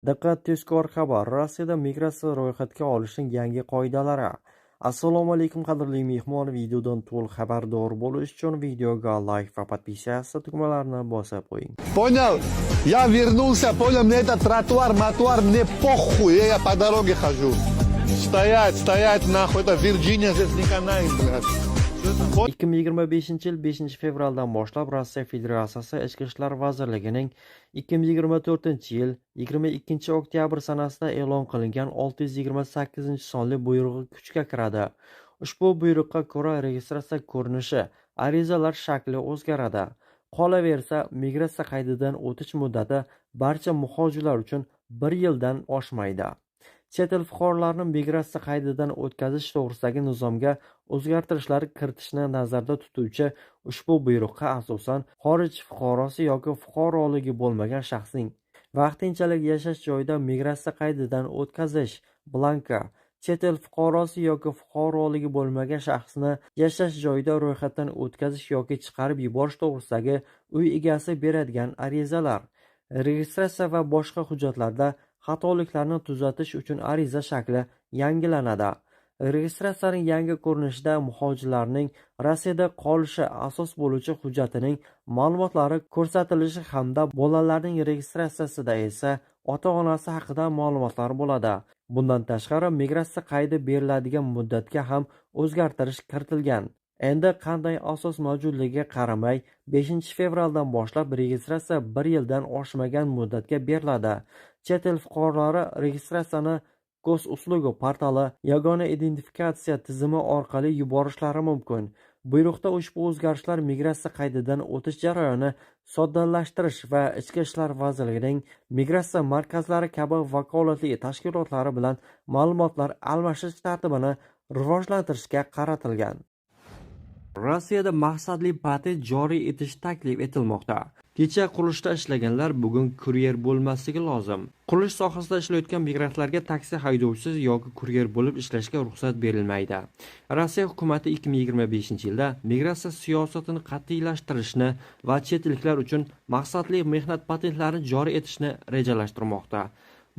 Diqqat, tezkor xabar! Rossiyada migratsiya ro'yxatga olishning yangi qoidalari. Assalomu alaykum, qadrli mehmon. Videodan to'liq xabardor bo'lish uchun videoga layk va подписаться tugmalarini bosib qo'ying. Понял? Я вернулся, понял, мне этот тротуар, матуар, мне похуй, я по дороге хожу. Стоять, стоять, нахуй, это Вирджиния здесь не канает, блядь. 2025-yil 5-fevraldan boshlab Rossiya Federatsiyasi Ichki ishlar vazirligining 2024-yil 22-oktyabr sanasida e'lon qilingan 628-sonli buyrug'i kuchga kiradi. Ushbu buyruqqa ko'ra registratsiya ko'rinishi, arizalar shakli o'zgaradi. Qolaversa, migratsiya qaydidan o'tish muddati barcha muhojirlar uchun 1 yildan oshmaydi. Chet el fuqarolarini migratsiya qaydidan o'tkazish to'g'risidagi nizomga o'zgartirishlar kiritishni nazarda tutuvchi ushbu buyruqqa asosan xorij fuqarosi yoki fuqaroligi bo'lmagan shaxsning vaqtinchalik yashash joyida migratsiya qaydidan o'tkazish blanka, chet el fuqarosi yoki fuqaroligi bo'lmagan shaxsni yashash joyida ro'yxatdan o'tkazish yoki chiqarib yuborish to'g'risidagi uy egasi beradigan arizalar, registratsiya va boshqa hujjatlarda xatoliklarni tuzatish uchun ariza shakli yangilanadi. Registratsiyaning yangi ko'rinishida muhojirlarning Rossiyada qolishi asos bo'luvchi hujjatining ma'lumotlari ko'rsatilishi hamda bolalarning registratsiyasida esa ota-onasi haqida ma'lumotlar bo'ladi. Bundan tashqari, migratsiya qaydi beriladigan muddatga ham o'zgartirish kiritilgan. Endi qanday asos mavjudligiga qaramay, 5-fevraldan boshlab registratsiya 1 yildan oshmagan muddatga beriladi. Chet el fuqarolari registratsiyani Госуслуги portali yagona identifikatsiya tizimi orqali yuborishlari mumkin. Buyruqda ushbu o'zgarishlar migratsiya qaydidan o'tish jarayonini soddalashtirish va Ichki ishlar vazirligining migratsiya markazlari kabi vakolatli tashkilotlari bilan ma'lumotlar almashish tartibini rivojlantirishga qaratilgan. Rossiyada maqsadli patent joriy etish taklif etilmoqda. Kecha qurilishda ishlaganlar bugun kuryer bo'lmasligi lozim. Qurilish sohasida ishlayotgan migrantlarga taksi haydovchisi yoki kuryer bo'lib ishlashga ruxsat berilmaydi. Rossiya hukumati 2025-yilda migratsiya siyosatini qat'iylashtirishni va chet elliklar uchun maqsadli mehnat patentlarini joriy etishni rejalashtirmoqda.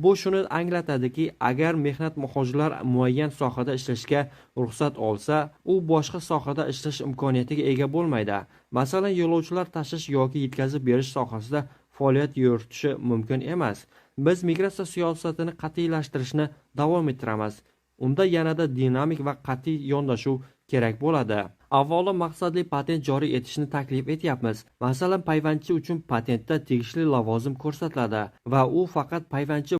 Bu shuni anglatadiki, agar mehnat muhojirlar muayyan sohada ishlashga ruxsat olsa, u boshqa sohada ishlash imkoniyatiga ega bo'lmaydi. Masalan, yo'lovchilar tashish yoki yetkazib berish sohasida faoliyat yuritishi mumkin emas. Biz migratsiya siyosatini qat'iylashtirishni davom ettiramiz. Unda yanada dinamik va qat'iy yondashuv kerak bo'ladi. Avvalo maqsadli patent joriy etishni taklif etyapmiz. Masalan, payvandchi uchun patentda tegishli lavozim ko'rsatiladi va u faqat payvandchi